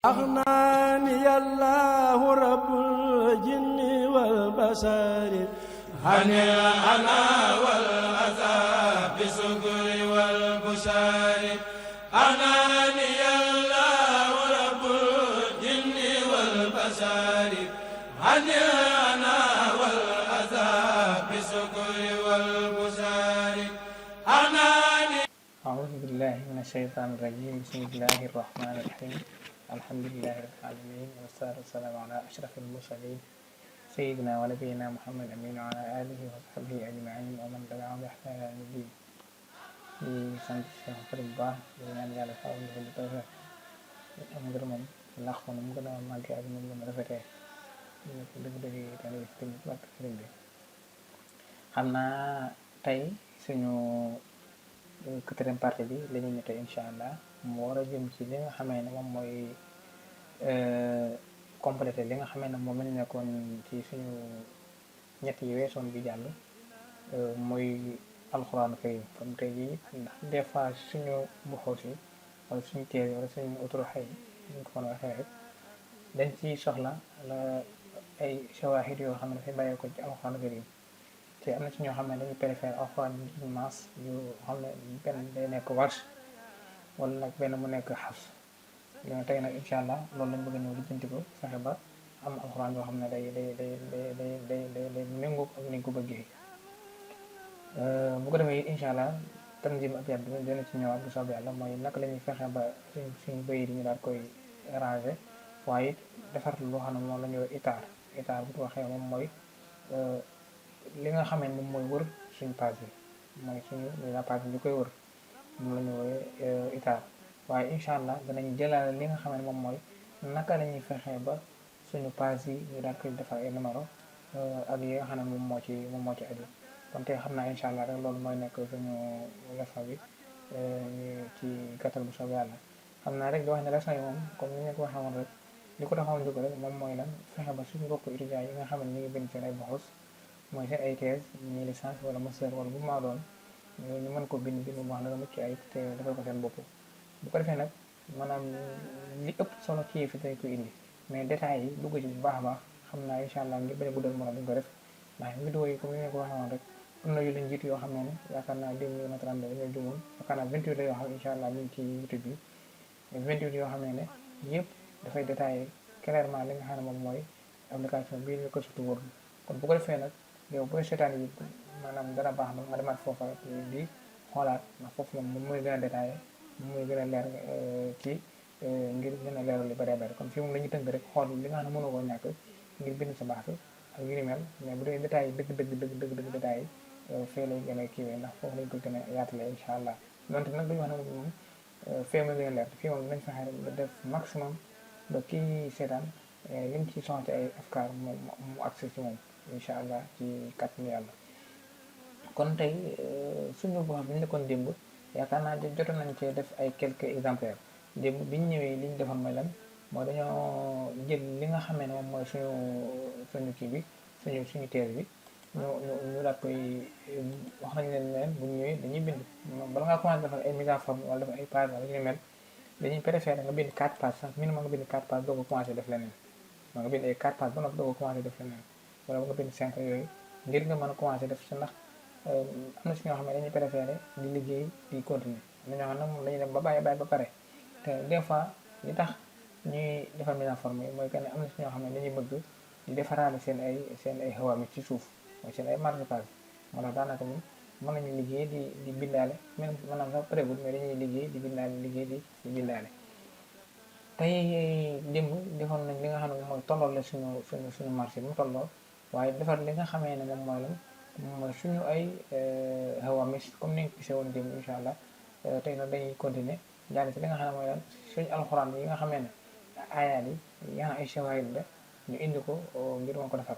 أغناني الله رب الجن والبشر هني أنا والأذى بسكر والبشر أغناني الله رب الجن والبشر هني أنا والأذى بسكر والبشر أغناني. أعوذ بالله من الشيطان الرجيم. بسم الله الرحمن الرحيم. الحمد لله رب العالمين والصلاة والسلام على أشرف المرسلين سيدنا ونبينا محمد أمين وعلى آله وصحبه أجمعين ومن تبعهم بإحسان إلى يوم الدين. di sant Cheikh Farid bu baax di ñaan yàlla faaw ñu ko tawfeex am ngërëmam ndax ko nu mu gën a màggee ak nu mu gën a rafetee ñu ko dëgg-dëgg tane ci tamit barke sëriñ bi. xam naa tey suñu quatrième partie bi la ñuy ñëw tey incha allah mu war a jëm ci li nga xamee ne moom mooy complété li nga xamee ne moom lañ nekkoon ci suñu ñett yi weesoon bi jàll mooy alxuraan karim comme tey jii ndax des fois suñu buxoos yi wala suñu téere wala suñu autoroxay yi ñu ko mën a waxee rek dañ ci soxla la ay shawahid yoo xam ne dafay bàyyee ko ci alxuraan karim te am na ci ñoo xam ne dañu préféré alxuraan yu maas yu xam ne benn day nekk warsh wala nag benn mu nekk xafs ñoo tey nag incha allah loolu lañ bëgg a ñëw lijjanti ko fexe ba am alxuraan yoo xam ne day méngoo ak ni ko bëggee bu ko defee incha allah tanzim abyaat bi dina ci ñëwaat bu soobee yàlla mooy naka la ñuy fexe ba suñu bayit yi ñu daal koy ranger waaye it defar loo xam ne moom la ñuy wax itaar bu ko waxee moom mooy li nga xamee moom mooy wër suñu page bi mooy suñu la page bi li koy wër moom la ñu woowee itaar waaye incha allah danañ jëlaale li nga xam ne moom mooy naka la ñuy fexee ba suñu page yi ñu daal koy defar ay numéro ak yi nga xam ne moom moo ci aju kon tey xam naa incha allah rek loolu mooy nekk suñu leçon bi ci gàttal bu soobee yàlla. xam naa rek di wax ne leçon yi moom comme ni ñu ko waxee woon rek li ko taxawoon jóg rek moom mooy lan fexe ba suñu mbokku étudiants yi nga xam ne ñu ngi bind seen ay boxos mooy seen ay thèse ñii licence wala master wala bu maa doon ñu mën ko bind mu wax dana mucc ayib te defal ko seen bopp. bu ko defee nag maanaam li ëpp solo ci yëf yi dañ ko indi mais détails yi dugg ci bu baax a baax xam naa incha allah ngir bañ a guddal mën a duñ ko def ndax vidéo yi comme ni ñu ko waxee woon rek am na yu leen jiitu yoo xam ne yaakaar naa 2030 dañoo jumoon yaakaar naa 28 la yoo xam ne incha allah ñu ngi ci YouTube bi 28 yoo xam ne yëpp dafay détaillé clairement li nga xam ne moom mooy application bii ñu ko surtout wóor kon bu ko defee nag yow booy seetaan yi maanaam dana baax na nga demaat foofa di xoolaat ndax foofu moom mooy gën a détaillé moom mooy gën a leer ci ngir gën a leeral li bëree bëri kon fii moom la ñuy tënk rek xool li nga xam ne mënoo koo ñàkk ngir bind sa baax ak yu ni mel mais bu dee détails yi dëgg détails yi fee lay gën a kiiwee ndax foofu lañ ko gën a yaatalee incha allah donte nag duñu wax ne moom fee ma gën a leer fii moom nañ fexe rek ba def maximum ba kii seetaan li mu ci soxla ci ay afkaar mu accès ci moom incha allah ci kàttanu yàlla. kon tey suñu boo xam ne ñu nekkoon démb yaakaar naa jotoon nañ cee def ay quelques exemplaires démb bi ñu ñëwee li ñu defoon mooy lan mooy dañoo jël li nga xamee ne moom mooy suñu kii bi suñu thèse bi ñu daal koy wax nañ leen bu ñu ñëwee dañuy bind bala ngaa commencé defal ay mise en forme wala def ay page wala ñu mel dañuy préféré nga bind 4 pages sax minimum nga bind 4 pages doo ko commencé def leneen nga bind ay 4 pages ba noppi doo ko commencé def leneen wala nga bind 5 yooyu ngir nga mën a commencé def sa ndax am na si ñoo xam ne dañuy préféré di liggéey di continuer am na ñoo xam ne moom dañuy dem ba bàyyi ba pare te des fois li tax ñuy defar mise en forme yi mooy que ne am na si ñoo xam ne dañuy bëgg di defaraale seen ay xawaami ci suuf mooy seen ay marque-page moo tax daanaka moom mën nañu liggéey di bindaale même maanaam sax pareegul mais dañuy liggéey di bindaale tey démb defoon nañ li nga xam ne moom mooy tollool la suñu marché bi mu tolloo waaye defar li nga xamee ne moom mooy lan moom mooy suñu ay xawaamis comme ni nga gisee woon démb incha allah tey nag dañuy continuer jaare ci li nga xam ne mooy lan suñu alxuraan yi nga xamee ne aayaat yi yaa ay shawahid la ñu indi ko ngir mën ko defar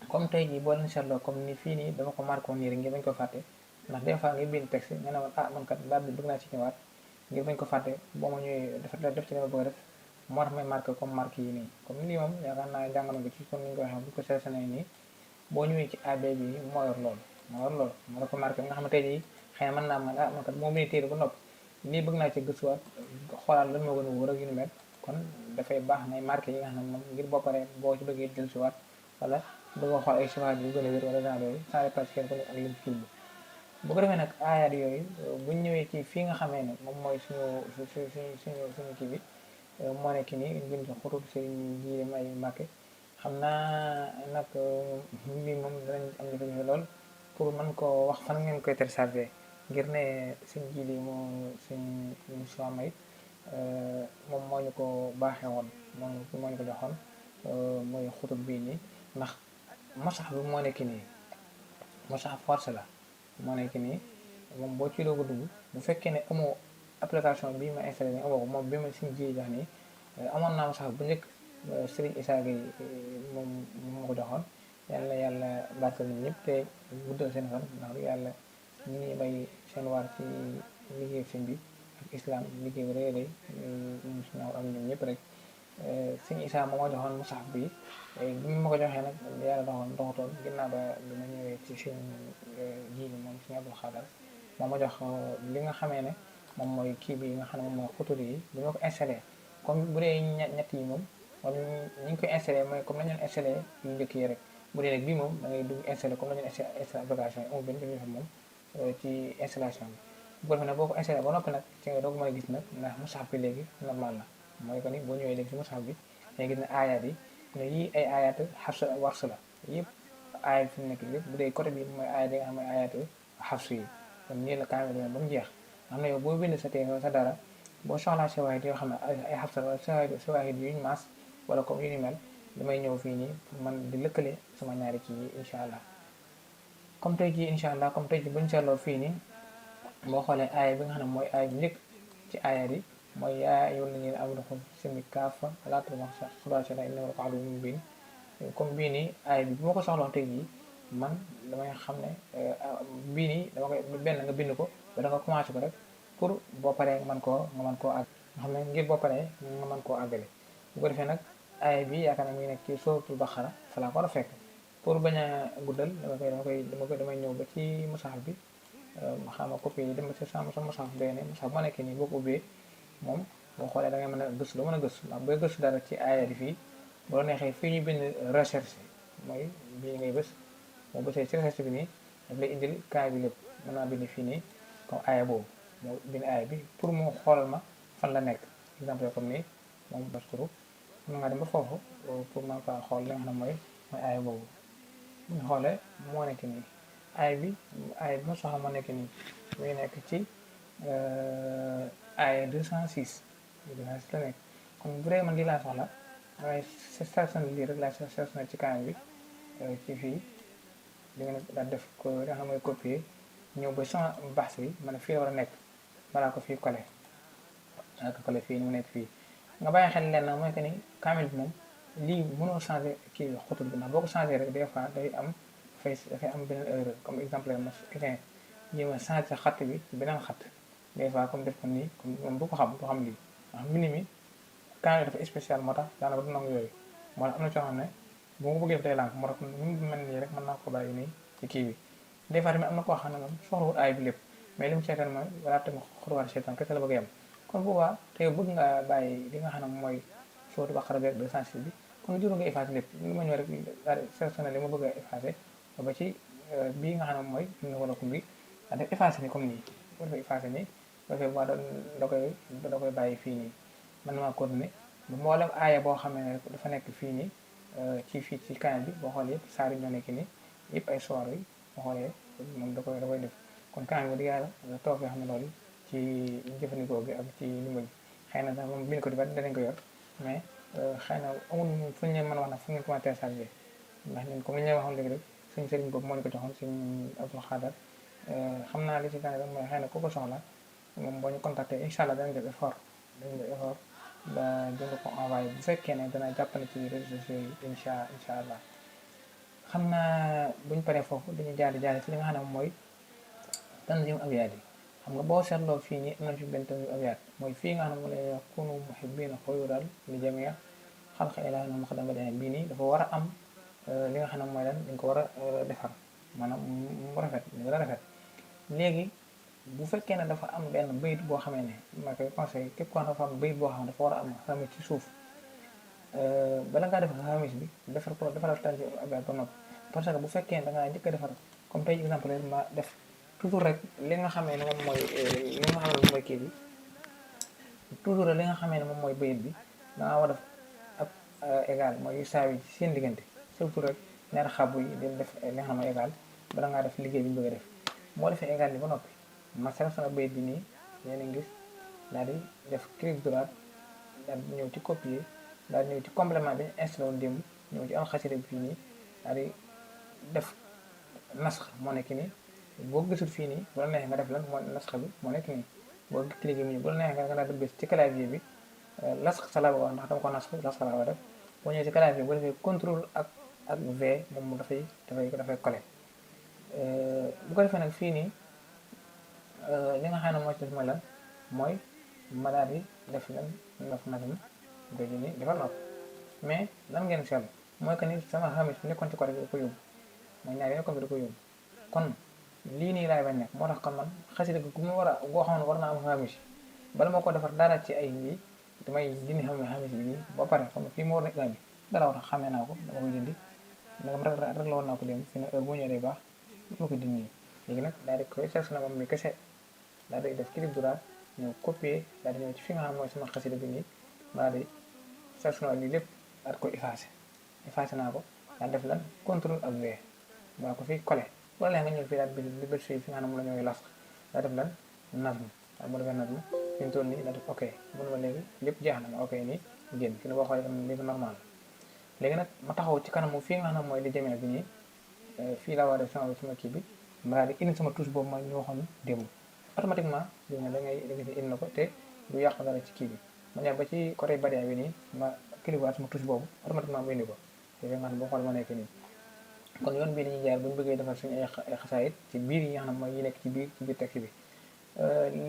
comme tey jii boo leen seetloo comme ni fii nii dama ko marqué woon nii rek ngir bañ ko fàtte ndax des fois nga bind texte nga ne woon man kat daal bi bëgg naa ci ñëwaat ngir bañ ko fàtte boo ma ñëwee def ci li ma bëgg a def moo tax may marqué comme marque yi nii comme nii moom yaakaar naa jàngalo nga ci comme ni ñu ko waxee bu ko sélectionné nii boo ñëwee ci AB bi moo yor loolu moo la ko marqué nga xam ne tey jii xëy na mën naa man kat moo bind téere ba noppi lii bëgg naa ci gëstuwaat xoolaat lan moo gën a wóor ak yu ni mel kon dafay baax ngay marqué yi nga xam ne moom ngir boo paree boo ci bëggee jël si waat wala bëgg a xool ay sifaat yu gën a wér wala genre yooyu sans parce que kenn ku nekk ak lim ci jublu bu ko defee nag aayaat yooyu buñ ñëwee ci fii nga xamee ne moom mooy suñu kii bi moo nekk nii bind xutub Sëriñ Jiili May Mbàkke xam naa nag mbi moom danañ am jafe-jafe lool pour mën koo wax fan ngeen koy téléchargé ngir ne Sëriñ Jiili moo Sëriñ Moussa May moom moo ñu ko baaxee woon moo ñu ko joxoon mooy xutub bii nii ndax masax bi moo nekk nii masax force la moo nekk nii moom boo ci doog a dugg bu fekkee ne amoo application bii ma installé nii amoo ko moom bi ma Sëriñ Jiili jox nii amoon naa masax bu njëkk Sëriñ Issa Gueye moom moo ko joxoon yàlla barkeel nañ ñëpp te guddal seen fan ndax yàlla ñi ngi bay seen waar ci liggéey sëñ bi ak islam liggéey bu rëy rëy ñun suñu am ñoom ñëpp rek Sëriñ Issa moo ma joxoon masax bi bi ma ko joxee nag yàlla doxatoon ginnaaw ba bi ma ñëwee ci seen Jiili moom Sëriñ Abdul Xaadar moo ma jox li nga xamee ne moom mooy kii bi nga xam ne moom mooy xuturi yi bi ma ko installé comme bu dee ñett yi moom kon ñu ngi koy installé mooy comme nañu installé yu njëkk yi rek bu dee nag bii moom da ngay dugg installé comme nañu installé application yi amul benn jafe-jafe moom ci installation bi bu ko defee nag boo ko installé ba noppi nag ci nga doog mën a gis nag ndax mushaf bi léegi normal la mooy que ni boo ñëwee léegi ci mushaf bi da ngay gis ne aayaat yi ne yii ay aayaat xafs wars la yëpp aayat fi mu nekk yëpp bu dee côté bi mooy aayaat yi nga xam ne aayaat xafs yi kon nii la kaamil ba mu jeex xam ne yow boo bind sa téere sa dara boo soxlaa sawaahid yoo xam ne ay xafs wala sawaahid yuñ maas wala comme yu ni mel damay ñëw fii nii pour man di lëkkale sama ñaari kii yi incha allah comme tey jii incha allah comme tey jii buñ seetloo fii nii boo xoolee aaya bi nga xam ne mooy aaya bi njëkk ci aaya yi mooy yaa ayyuhal laziina aamanuu sami kaafa laa tattabi'uu xutuwaati shaytaan innahu lakum aduwwun mubiin comme bii nii aaya bi bu ma ko soxloon tey jii man damay xam ne bii nii dama koy benn nga bind ko ba da nga commencé ko rek pour boo paree nga mën koo àgg nga xam ne ngir boo paree nga mën koo àggale bu ko defee nag aaya bi yaakaar naa mi ngi nekk ci suratul Baqara fa laa ko war a fekk pour bañ a guddal damay ñëw ba ci mushaf bi xam nga copie yi dem ba ci sa mushaf benn mushaf moo nekk nii boo ko ubbee moom boo xoolee da ngay mën a gëstu doo mën a gëstu ndax booy gëstu dara ci aaya bi fii bu la neexee fii ñu bind recherche mooy bii ngay bës moo bësee ci recherche bi nii daf lay indil kaay bi lépp mën naa bind fii nii comme aaya boobu moo bind aaya bi pour mu xoolal ma fan la nekk exemple comme nii moom baskuru mën nga dem ba foofu pour man faa xool li nga xam ne mooy aaya boobu bu ñu xoolee moo nekk nii aaya bi ma soxla moo nekk nii muy nekk ci aaya 206 la nekk kon bu dee man lii laa soxla waaye station lii rek laa station ci kaay bi ci fii li nga daal def ko li nga xam ne mooy copier ñëw ba champ baax bi man fii la war a nekk balaa ko fii collé fii ni mu nekk fii nga bàyyi xel leen na mooy que ni kaamil bi moom lii mënoo changé kii bi xutul bi ndax boo ko changé rek des fois dafay am beneen erreur comme exemple ma quelqu'un jéem a changé xatt bi ci beneen xatt des fois comme def ko nii comme moom du ko xam lii ndax mbind mi kaamil dafa spécial moo tax daanaka du nangu yooyu moo tax am na coo xam ne bu ma ko bëggee def day lànk moo tax ni mu mel nii rek mën naa ko bàyyi nii ci kii bi des fois tamit am na koo xam ne moom soxlawut aay bi lépp mais li mu seetaan mooy wala tamit xutuwaat seetaan kese la bëgg yem kon boobaa te bëgg nga bàyyi li nga xam ne mooy suratul Baqara beeg 206 bi kon juru nga effacé lépp li ma ñëw rek daal di sélectionné li ma bëgg a effacé ba ci bii nga xam ne mooy innahu lakum bi daa def effacé ni comme nii boo defee effacé nii boo defee boobaa da koy bàyyi fii nii man maa continué ba mboolem aaya boo xam ne dafa nekk fii nii fii ci kaamil bi boo xoolee yëpp saar yi ñoo nekk nii yëpp ay soir yi boo xoolee moom da koy def kon kaamil bi di yàlla toog yoo xam ne loolu ci jëfandikoo gi ak ci ndimbal xëy na sax moom bind ko di ba danañ ko yor mais xëy na amul fu ñu leen mën a wax nag fu ngeen ko mën a téléchargé ndax ñun comme li ñu leen waxoon léegi rek suñ sëriñ boobu moo ñu ko joxoon suñ Abdul Xaadar xam naa li ci kanam rek mooy xëy na ku ko soxla moom boo ñu contacté incha allah danañ def effort ba dina ko envoyé bu fekkee ne dana jàppale ci réseaux sociaux yi incha allah xam naa buñ paree foofu dañu jaari ci li nga xam ne mooy tanzim abyaat yi xam nga boo seetloo fii nii am na fi benn tanzim abyaat mooy fii nga xam ne mu lay wax kunu muhibbiina xuyural li jamii xalqa ilaahina muqaddam bii nii dafa war a am li nga xam ne mooy lan dañ ko war a defar maanaam mu rafet léegi bu fekkee ne dafa am benn bayit boo xamee ne ma koy conseil képp koo xam dafa am bayit boo xam ne dafa war a am xamis ci suuf bala ngaa defar xamis bi defaral tànn ci abel ba noppi parce que bu fekkee ne da ngaa njëkk a defar comme tey exemple ma def toujours rek li nga xamee ne moom mooy li nga xam ne moom mooy kii bi toujours rek li nga xamee ne moom mooy bayit bi da ngaa war a def ab égal mooy yu saawi ci seen diggante surtout rek ñaari xabu yi di def li nga xam ne égal bala ngaa def liggéey bi ñu bëgg a def moo defee égal bi ba noppi ma sélectionné bayit bi nii yéen a ngi gis daal di def clic droit daal di ñëw ci copier daal di ñëw ci complément bi ñu installé woon démb ñëw ci alxasida bi fii nii daal di def nasx moo nekk nii boo gisul fii nii bu la neexee nga def lan moo nasx bi moo nekk nii boo cliqué mu bu la neexee nga daal di bés ci clavier bi lasx sa la ba wax ndax dama ko nasx lasx la ba def boo ñëwee ci clavier boo defee contrôle ak V moom mu dafay collé bu ko defee nag fii nii li nga xam ne moo ci def mooy lan mooy ma daal di def lan def nasm béy nii dafa nopp mais lan ngeen seetlu mooy que ni sama xamis bi nekkoon ci côté bi da ko yóbbu mooy ñaar yi nekkoon bi da ko yóbbu kon lii nii laay bañ nekk moo tax kon man xasida gu mu war a goo xam ne war naa am xamis bala moo ko defar dara ci ay lii damay dindi xam ne xamis bi nii ba pare xam ne fii mu war nekk bi dara war a xamee naa ko dama koy dindi ndagam rek la war naa ko dem fi ne heure boo ñëwee day baax ma ko dindi léegi nag daal di koy sélectionné moom mi kese daal di def clic droit ñëw copier daal di ñëw ci fi nga xam mooy sama xasida bi nii daal di sélectionné lii lépp daal koy effacé naa ko daal def lan contrôle ak V maa ko fi collé wala nga ñëw fii daal di bët fii fi nga xam ne moom la ñooy las daal def lan nazm daal mu defee nazm fi mu toll nii daal def ok mun ma léegi lépp jeex na ma ok nii génn fi ne boo xoolee am léegi normal léegi nag ma taxaw ci kanamu fii nga xam ne mooy li jëmee bi nii fii laa war a def sama kii bi ma daal di indi sama touche boobu ma ñu waxoon démb automatiquement da ngay indi na ko te du yàq dara ci kii bi ma ñëw ba ci côté badia bi nii ma cliquer waat sama touche boobu automatiquement mu indi ko te nga xam ne boo xoolee ma nekk nii kon yoon bii dañuy jaar bu ñu bëggee defar suñu ay xasaayit ci biir yi nga xam ne mooy yi nekk ci biir texte bi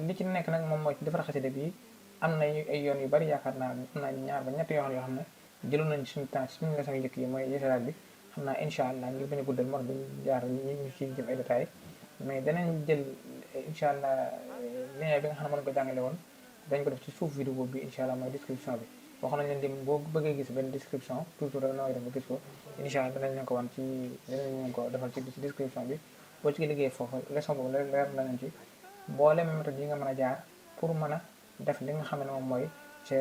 li ci nekk nag moom mooy ci defar xasida bi am na ay yoon yu bari yaakaar naa am na ñaar ba ñetti yoon yoo xam ne jëloon nañ suñu temps suñu leçon yu njëkk yi mooy yéesalaat bi xam naa incha allah ngir bañ a guddal moo tax duñ jaar ñu ci jëm ay détails mais danañ jël incha allah lien bi nga xam ne mën ko jàngale woon dañ ko def ci suuf vidéo bi incha allah mooy description bi waxoon nañ leen dim boo bëggee gis benn description toujours rek nooy def ba gis ko incha allah danañ leen ko wan danañ leen ko defal ci description bi boo ci liggéey foofu leçon boobu leer nañ ci mboolem méthode yi nga mën a jaar pour mën a def li nga xam ne moom mooy ca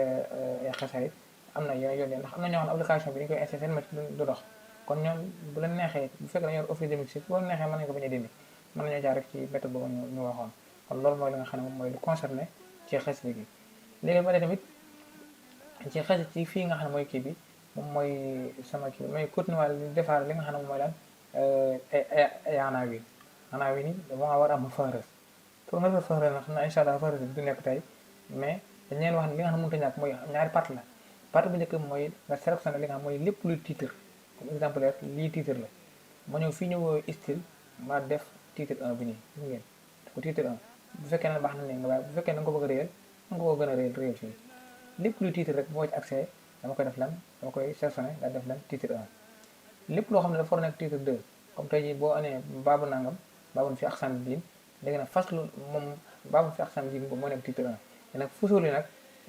xasaayit am na yeneen yoon ndax am na ñoo xam ne application bi dañu koy installé seen méthode du dox kon ñoom bu leen neexee bu fekkee dañoo yor Office 2006 bu leen neexee mën nañu ko bañ a dindi mën nañoo jaar rek ci méthode boobu ñu waxoon kon loolu mooy li nga xam ne moom mooy lu concerné ci xasida gi léegi ba tamit ci xasida ci fii nga xam ne mooy kii bi moom mooy sama kii bi mooy continuer li defar li nga xam ne moom mooy lan ay anaa wi ni dama war a am fares pour nga def fares nag xam naa incha allah fares bi du nekk tey mais dañ leen wax ne li nga xam ne mënut a ñàkk mooy ñaari partie la partie bu njëkk mooy nga sélectionné li nga xam mooy lépp luy titre comme exemplaire lii titre la ma ñëw fii ñëw style ma def titre 1 bi nii gis ngeen def ko titre 1 bu fekkee ne baax na ne nga waaye bu fekkee ne nga ko bëgg a réel nga ko gën a réel fii lépp luy titre rek boo ci accès dama koy def lan dama koy sélectionné daal def lan titre 1 lépp loo xam ne dafa war a nekk titre 2 comme tey jii boo anee baabu nangam baabun fi aqsam diin léegi nag faslu moom baabun fi aqsam diin boobu moo nekk titre 1 te nag fusuuli nag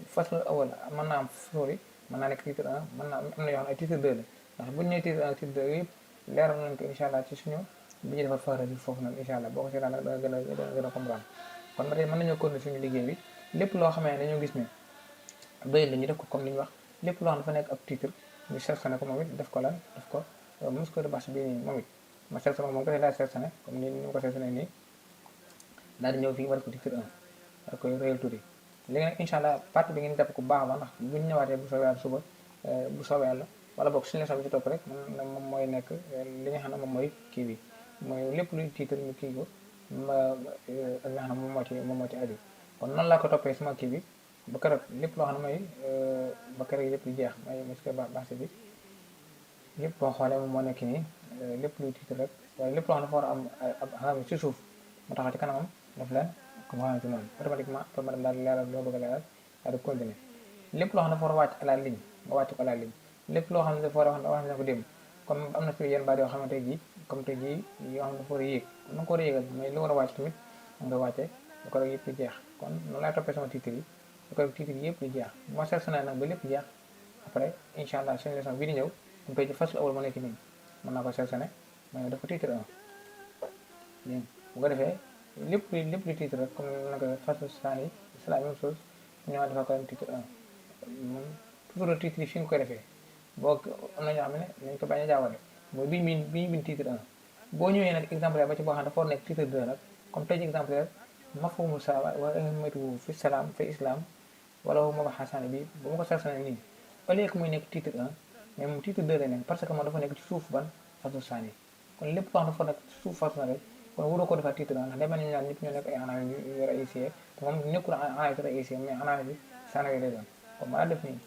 faslu awal mën naa am fusuuli mën naa nekk titre 1 mën naa am na yoo xam ne ay titre 2 la ndax bu ñu nee titre 1 titre 2 yëpp leeral nañ ko incha allah ci suñu bi ñu defar faara bi foofu noonu incha allah boo ko seetaan nag da nga gën a comprendre kon ba tey mën nañoo continuer suñu liggéey bi lépp loo xamee ne dañoo gis ne doyul la ñu def ko comme li ñu wax lépp loo xam dafa nekk ab titre ñu sélectionné ko moom it def ko lan def ko muscle de bâche bi nii moom it ma sélectionné moom kese daal sélectionné comme ni ñu ko sélectionné nii daal di ñëw fii ma def ko titre 1 da koy réel tuuti léegi nag incha allah partie bi ngeen jàpp ko baax ba ndax bu ñu ñëwaatee bu soobee yàlla suba bu soobee yàlla wala boog suñu leçon bi ci topp rek moom mooy nekk li nga xam ne moom mooy kii bi mooy lépp luy titre ñu kii ko ak nga xam ne moom moo ci aju kon noonu laa ko toppee sama kii bi ba keroog lépp loo xam ne mooy ba keroog lépp lu jeex mooy muscle bâche bi yëpp boo xoolee moom moo nekk nii lépp luy titre rek waaye lépp loo xam ne dafa war a am ab xam ci suuf mu taxaw ci kanamam daf leen comme xamante noonu automatiquement pour ma dem daal di leeral loo bëgg a leeral daal di continuer lépp loo xam ne dafa war a wàcc à la ligne nga wàcc ko à la ligne lépp loo xam ne dafa war a wax na ko démb comme am na fi yenn baat yoo xamante ji comme tey jii yoo xam ne dafa war a yéeg na nga ko war a yéegal mais li war a wàcc tamit nga wàcce bu ko yëpp di jeex kon noonu laay toppee sama titre yi bu ko titre yëpp di jeex bu ma sélectionné nag ba lépp jeex après incha allah suñu leçon bii di ñëw mu page fasul awal ma nekk nii mën naa ko sélectionné ma ñëw dafa titre 1 dégg bu ko defee lépp lu titre rek comme na ko fasul saani c'est la même chose ñoo dafa ko titre 1 moom toujours titre yi fi nga koy defee boo am na ñoo xam ne nañ ko bañ a jaawale mooy bi ñu bind titre 1 boo ñëwee nag exemplaire ba ci boo xam ne dafa war nekk titre 2 nag comme tey exemplaire mafhumu sawa wala ahmiyatu fi salaam fi islam wala ma ba xasaane bi bu ma ko sélectionné nii au lieu que muy nekk titre 1 mais moom titre 2 lay nekk parce que moom dafa nekk ci suuf ban façon saani kon lépp loo xam dafa nekk ci suuf façon rek kon waroo ko defaat titre 1 ndax demee nañu ñaan ñëpp ñoo nekk ay analyse yu yor ay ICA te moom nekkul analyse yor ay ICA mais analyse bi saani lay doon kon ma def nii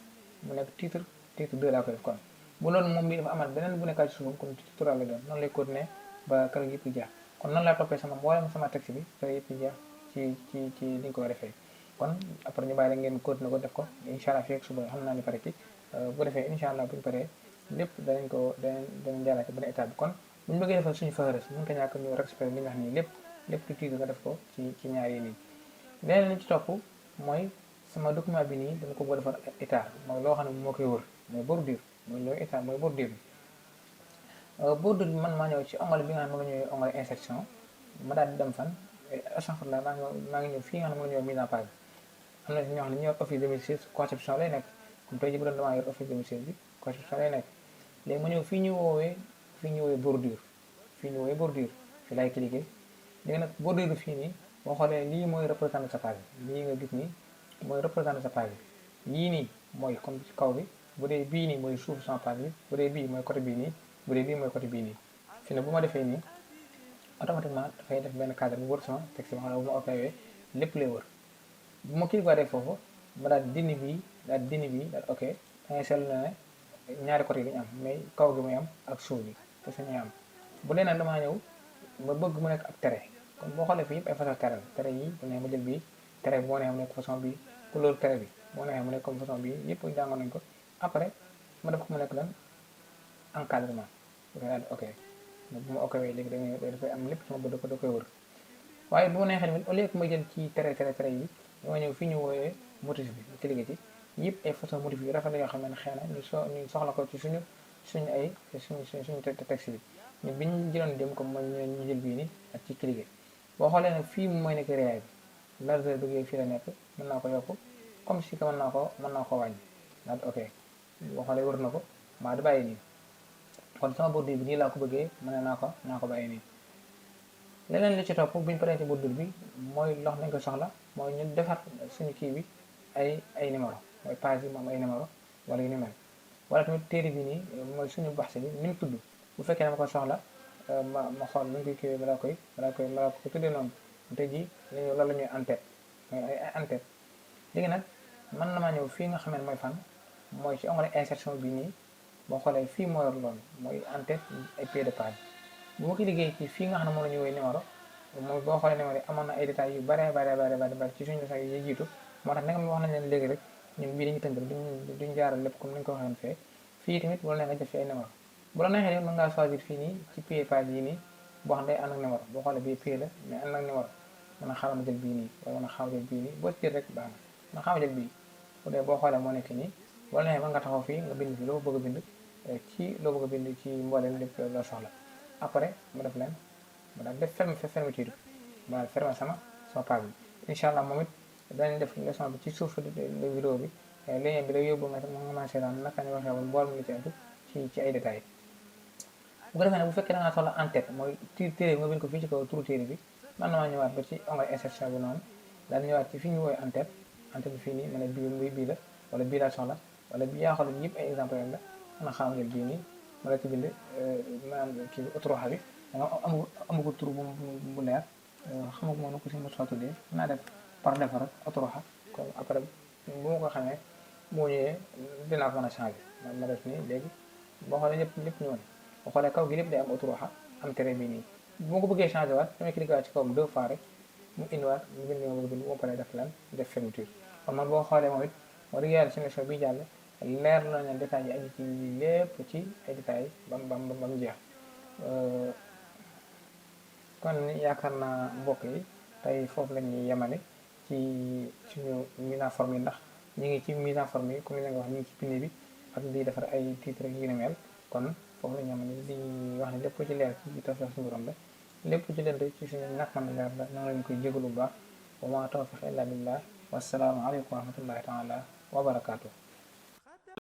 mu nekk titre 2 laa ko def kon bu loolu moom bi dafa amaat beneen bu nekkaat ci suuf kon titre 3 lay doon noonu lay continuer ba kër yëpp jeex kon noonu laa toppee sama mboolem sama texte bi kër yëpp jeex ci li ñu ko defee kon après ñu bàyyi la ngeen continuer ko def ko incha allah fii ak suba xam naa ni pare ci bu defee incha allah bu ñu paree lépp danañ jàllale ci benn étape bi kon bu ñu bëggee defal suñu fëhërës mënut a ñàkk ñu récupérer li nga xam ni lépp lu titre nga def ko ci ñaar yi nii leneen li ci topp mooy sama document bi nii dama ko bëgg a defar état mooy loo xam ne moo koy wër mooy bordure mooy loolu état mooy bordure bi bordure bi man maa ñëw ci onglet bi nga xam ne moom la ñuy onglet insertion ma daal di dem fan astafurlah maa ngi ñëw fii nga xam ne moom la ñuy mise en page am na ñoo xam ne ñu yor office 2016 conception lay nekk comme tey jii bu doon damaa yor office 2016 bi conception lay nekk léegi ma ñëw fii ñu woowee bordure fii laay cliquer léegi nag bordure bi fii nii boo xoolee lii mooy représenté sa page bi lii nga gis nii mooy représenté sa page bi lii nii mooy comme ci kaw bi bu dee bii nii mooy suuf sama page bi bu dee bii mooy côté bii nii bu dee bii mooy côté bii nii fii nag bu ma defee nii automatiquement dafay def benn cadre bu wër sama texte bi xam ne bu ma opéré lépp lay wër bu ma cliquer foofu ma daal dindi bii daal ok da ngay seetlu ne ñaari côté yi dañu am mais kaw gi muy am ak suuf bi te suñuy am bu dee nag damaa ñëw ma bëgg mu nekk ab tere kon boo xoolee fii yëpp ay façon tere yi bu ne ma jël bii tere bi moo neexee mu nekk façon bi couleur tere bi moo neexee mu nekk comme façon bi yëpp jàngoon nañu ko après ma def ko mu nekk lan encadrement bu koy daal ok bu ma ok léegi dafay am lépp sama bët da koy wër waaye bu ma neexee tamit au lieu que ma jël ci tere yi dama ñëw fii ñu wooyee motif bi ñu cliquer ci yëpp ay façon motif yu rafet la yoo xam ne xëy na ñu soxla ko ci suñu texte bi ñun bi ñu jëloon dem comme mooy ñu jël bii nii ak ci cliquer boo xoolee nag fii mooy nekk réel bi largeur bi fii la nekk mën naa ko yokk comme si que mën naa ko wàññi daal ok boo xoolee wër na ko maa di bàyyi nii kon sama bordure bi nii laa ko bëggee mën naa ko bàyyi nii leneen li ci topp bu ñu paree ci bordure bi mooy loo xam ne dañ ko soxla mooy ñu defar suñu kii bi ay numéro mooy page bi moom ay numéro wala yu ni mel wala tamit téere bi nii mooy suñu baxsi bi ni mu tudd bu fekkee dama ko soxla ma xool nu ñu koy kiiwee balaa ko tuddee noonu tey jii loolu la ñuy en-tête mooy ay en-tête léegi nag mën na maa ñëw fii nga xam ne mooy fan mooy ci onglet insertion bi nii boo xoolee fii moo yor loolu mooy en-tête ay pied de page bu ma ko liggéey ci fii nga xam ne moom la ñu woowee numéro mooy boo xoolee numéro yi amoon na ay détails yu bare ci suñu détails yi jiitu moo tax nag wax nañ leen léegi rek ñun bii dañuy tënk duñ jaaral lépp comme ni ñu ko waxee fee fii tamit bu la neexee def fi ay numéro bu la neexee mën ngaa choisir fii nii ci pied page yi nii boo xam ne day ànd ak numéro boo xoolee bii pied la mais ànd ak numéro mën a xaaral ma jël bii nii wala mën a xaaral jël bii nii boo ci jël rek baax na xaaral jël bii bu dee boo xoolee moo nekk nii bu la neexee mën nga taxaw fii nga bind fi loo bëgg a bind ci mbooleem lépp loo soxla après ma def leen ma daal def fermeture bi ma daal fermer sama page bi incha allah moom it danañ def leçon bi ci suuf vidéo bi lien bi day yóbbu nga mën seetaan naka ñu waxee woon mboolem li ci aju ci ay détails bu ko defee nag bu fekkee da ngaa soxla en-tête mooy téere bi nga bind ko fii ci kaw turu téere bi man na maa ñëwaat ba ci onglet insertion bi noonu daal ñëwaat ci fi ñu woowee en-tête bi fii nii ma ne bii la wala bii laa soxla wala bii yaa xool yëpp ay exemple la mën a xaaral jël bii nii ma la ci bind maanaam kii bi autoroxa bi danga amagu tur bu leer xamagu moom na ko si mos a tuddee naa def par defar rek autoroxa comme après bu ma ko xamee moo ñëwee dinaa ko mën a changé ma def nii léegi boo xoolee lépp ñëwoon boo xoolee kaw gi lépp day am autoroxa am tere bii nii bu ma ko bëggee changé waat damay cliqué waat ci kawam 2 fois rek mu indiwaat mu bind ma bëgg bind bu ma paree def lan def fermeture kon man boo xoolee moom it moo dëgg yàlla sélection bi jàll leer la ne détails yi aju ci lépp ci ay détails ba mu jeex kon yaakaar naa mbokk yi tey foofu la ñuy yemale ci suñu mise en forme yi ndax ñu ngi ci mise en forme yi comme ni nga wax ñu ngi ci bind bi ak di defar ay titre yu ni mel kon foofu la ñu yemale di wax ne lépp ci leer ci tawfeex suñu borom la lépp ci leen rek ci suñu ñàkk mën leer la noonu lañ koy jégalu bu baax wa maa tawfiq illa billah wassalaamu aleykum wa rahmatullahi taala wa barakaatu.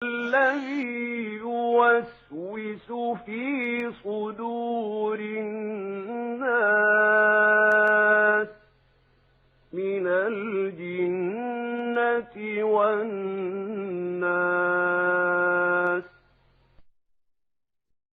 الذي يوسوس في صدور الناس من الجنة والناس